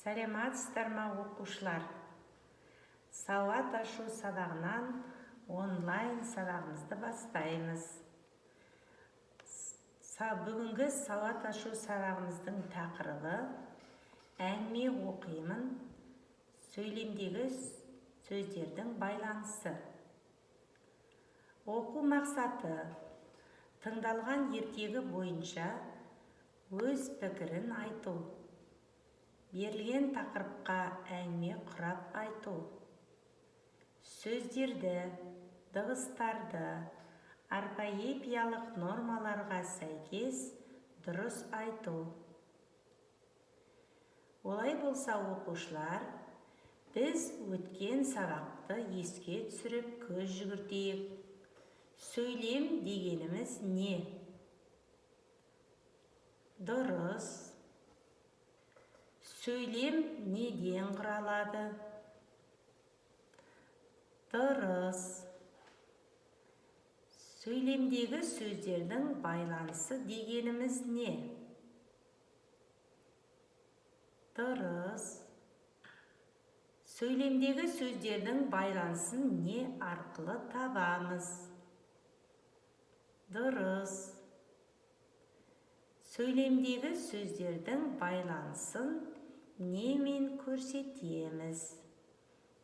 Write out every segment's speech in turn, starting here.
Сәлеметсіздер ме, оқушылар? Сауат ашу сабағынан онлайн сабағымызды бастаймыз. Бүгінгі сауат ашу сабағымыздың тақырыбы: әңгіме оқимын, сөйлемдегі сөздердің байланысы. Оқу мақсаты: тыңдалған ертегі бойынша өз пікірін айту, берілген тақырыпқа әңгіме құрап айту, сөздерді, дыбыстарды орфоэпиялық нормаларға сәйкес дұрыс айту. Олай болса, оқушылар, біз өткен сабақты еске түсіріп, көз жүгіртейік. Сөйлем дегеніміз не? Дұрыс. Сөйлем неден құралады? Дұрыс. Сөйлемдегі сөздердің байланысы дегеніміз не? Дұрыс. Сөйлемдегі сөздердің байланысын не арқылы табамыз? Дұрыс. Сөйлемдегі сөздердің байланысын немен көрсетеміз?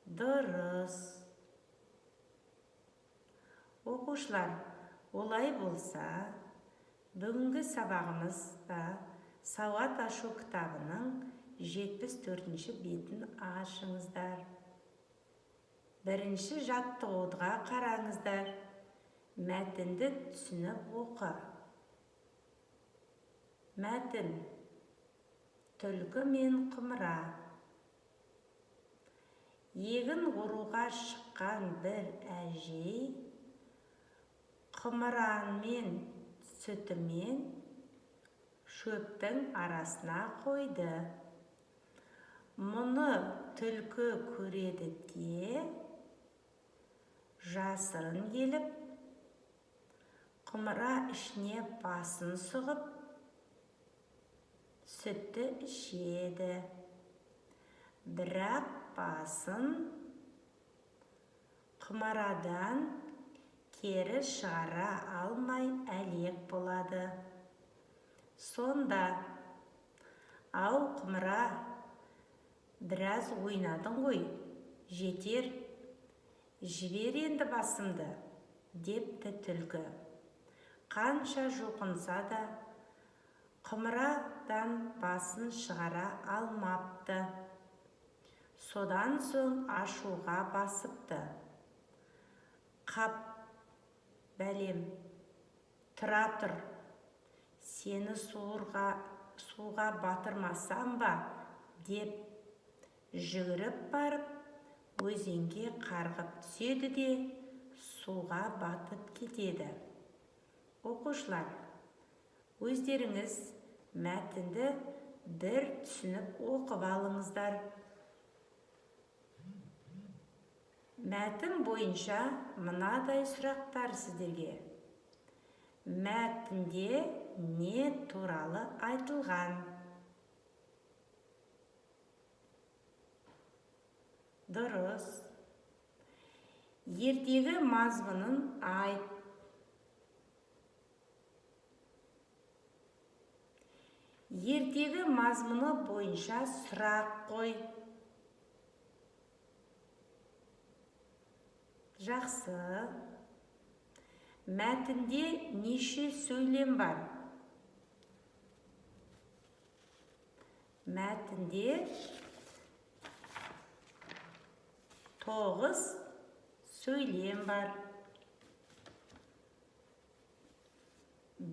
Дұрыс. Оқушылар, олай болса, бүгінгі сабағымызда «Сауат ашу» кітабының 74-ші бетін ашыңыздар. Бірінші жаттығуға қараңыздар. Мәтінді түсініп оқы. Мәтін: «Түлкі мен құмыра». Егін оруға шыққан бір әжей құмырамен сүтімен шөптің арасына қойды. Мұны түлкі көреді де, жасырын келіп, құмыра ішіне басын сұғып, сүтті ішеді. Бірақ басын құмырадан кері шығара алмай әлек болады. Сонда: «Ау, құмыра, біраз ойнадың ғой, жетер, жібер енді басымды», – депті түлкі. Қанша жұлқынса да, құмырадан басын шығара алмапты. Содан соң ашуға басыпты: «Қап, бәлем, тұра тұр, сені суға батырмасам ба», – деп жүгіріп барып, өзенге қарғып түседі де, суға батып кетеді. Оқушылар, өздеріңіз мәтінді бір түсініп оқып алыңыздар. Мәтін бойынша мынадай сұрақтар сіздерге: мәтінде не туралы айтылған? Дұрыс. Ертегі мазмұнын айт. Ертегі мазмұны бойынша сұрақ қой. Жақсы. Мәтінде неше сөйлем бар? Мәтінде 9 сөйлем бар.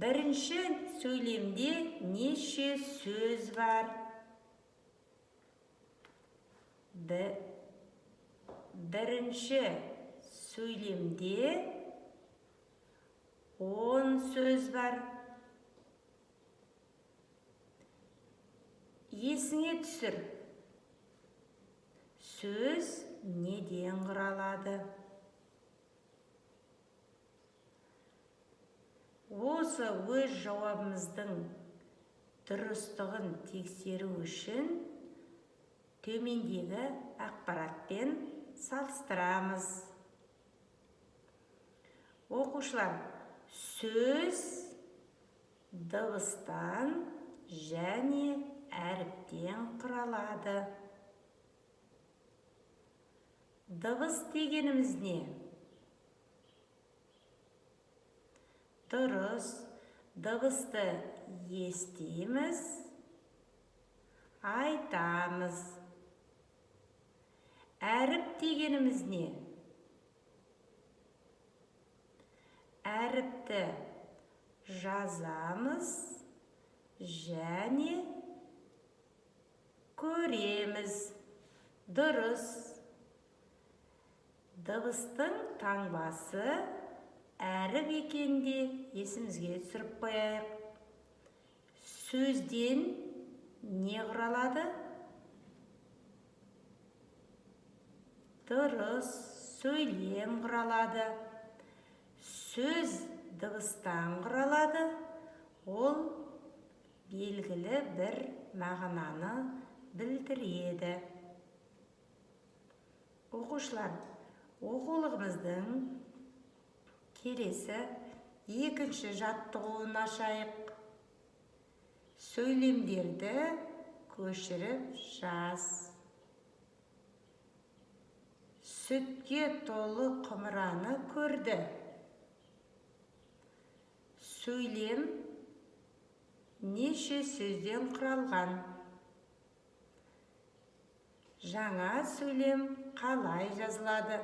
Бірінші сөйлемде неше сөз бар? Бірінші сөйлемде 10 сөз бар. Есіңе түсір, сөз неден құралады? Осы өз жауабымыздың дұрыстығын тексеру үшін Төмендегі ақпаратпен салыстырамыз. Оқушылар, сөз дыбыстан және әріптен құралады. Дыбыс дегеніміз не? Дұрыс, дыбысты естиміз, айтамыз. Әріп дегеніміз не? Әріпті жазамыз және көреміз. Дұрыс. Дыбыстың таңбасы әріп екенін де есімізге түсіріп қояйық. Сөзден не құралады? Дұрыс, сөйлем құралады. Сөз дыбыстан құралады. Ол белгілі бір мағынаны білдіреді. Оқушылар, оқулығымыздың келесі екінші жаттығуын ашайық. Сөйлемдерді көшіріп жаз. Сүтке толы құмыраны көрді. Сөйлем неше сөзден құралған? Жаңа сөйлем қалай жазылады?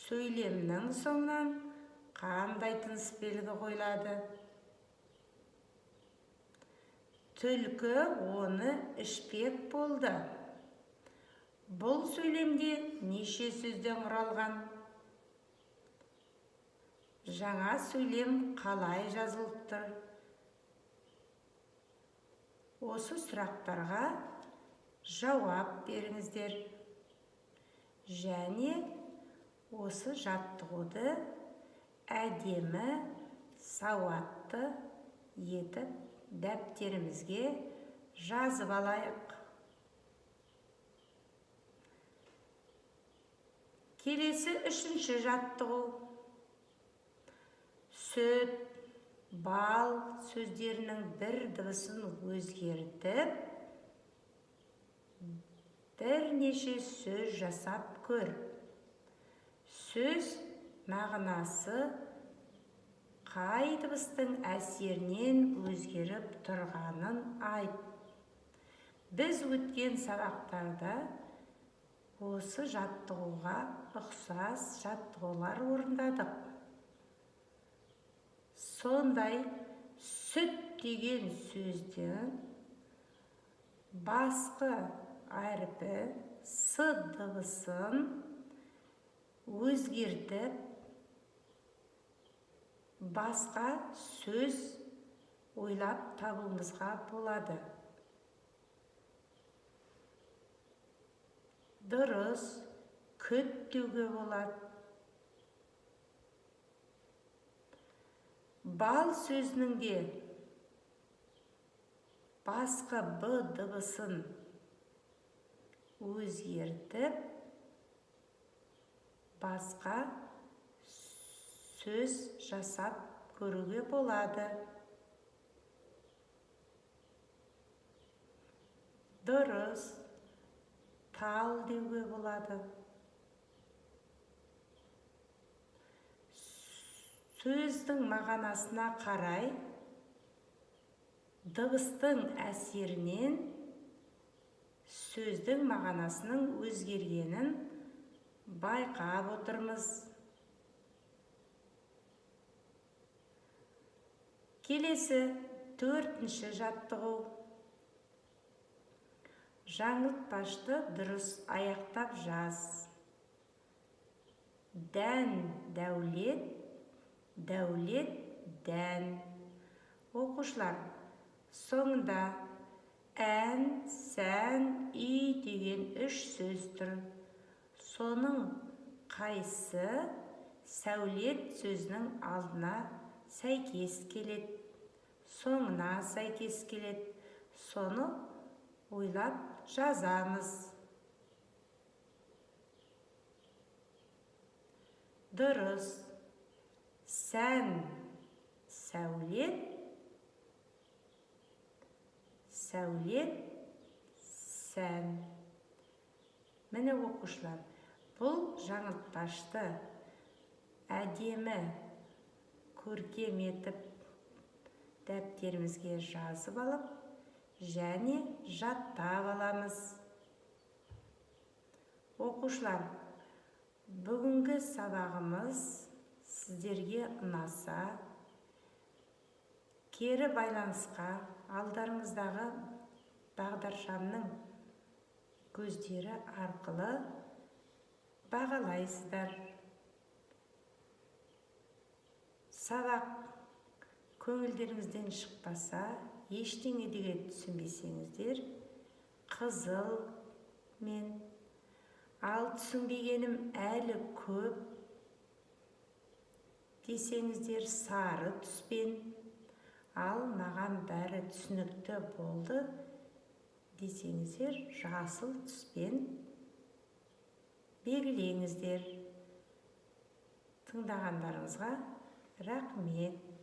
Сөйлемнің соңынан қандай тыныс белгі қойылады? Түлкі оны ішпек болды. Бұл сөйлемде неше сөзден құралған? Жаңа сөйлем қалай жазылып тұр? Осы сұрақтарға жауап беріңіздер. Және осы жаттығуды әдемі, сауатты етіп дәптерімізге жазып алайық. Келесі үшінші жаттығу. Сүт, бал сөздерінің бір дыбысын өзгертіп, бірнеше сөз жасап көр. Сөз мағынасы қай дыбыстың әсерінен өзгеріп тұрғанын айт. Біз өткен сабақтарда осы жаттығуға ұқсас жаттығулар орындадық. Сондай сүт деген сөздің басқы әрпі с дыбысын өзгертіп, басқа сөз ойлап табуымызға болады. Дұрыс, күт деуге болады. Бал сөзінің де басқа б дыбысын өзгертіп, басқа сөз жасап көруге болады. Дұрыс, тал деуге болады. Сөздің мағынасына қарай дыбыстың әсерінен сөздің мағынасының өзгергенін байқап отырмыз. Келесі төртінші жаттығу. Жаңылтпашты дұрыс аяқтап жаз. Дән, дәулет, дәулет, дән. Оқушылар, соңында ән, сән, үй деген үш сөз тұр. Соның қайсы сәулет сөзінің алдына сәйкес келеді, соңына сәйкес келеді? Соны Ойлап жазамыз. Дұрыс. Сән, сәулет, сәулет, сән. Міне, оқушылар, бұл жаңылтпашты әдемі, көркем етіп дәптерімізге жазып алып және жаттап аламыз. Оқушылар, бүгінгі сабағымыз сіздерге ұнаса, кері байланысқа алдарыңыздағы бағдаршамның көздері арқылы бағалайсыздар. Сабақ көңілдеріңізден шықпаса, ештеңе де түсінбесеңіздер, қызыл мен, ал түсінбегенім әлі көп десеңіздер, сары түспен, ал маған бәрі түсінікті болды десеңіздер, жасыл түспен белгілеңіздер. Тыңдағандарыңызға рақмет.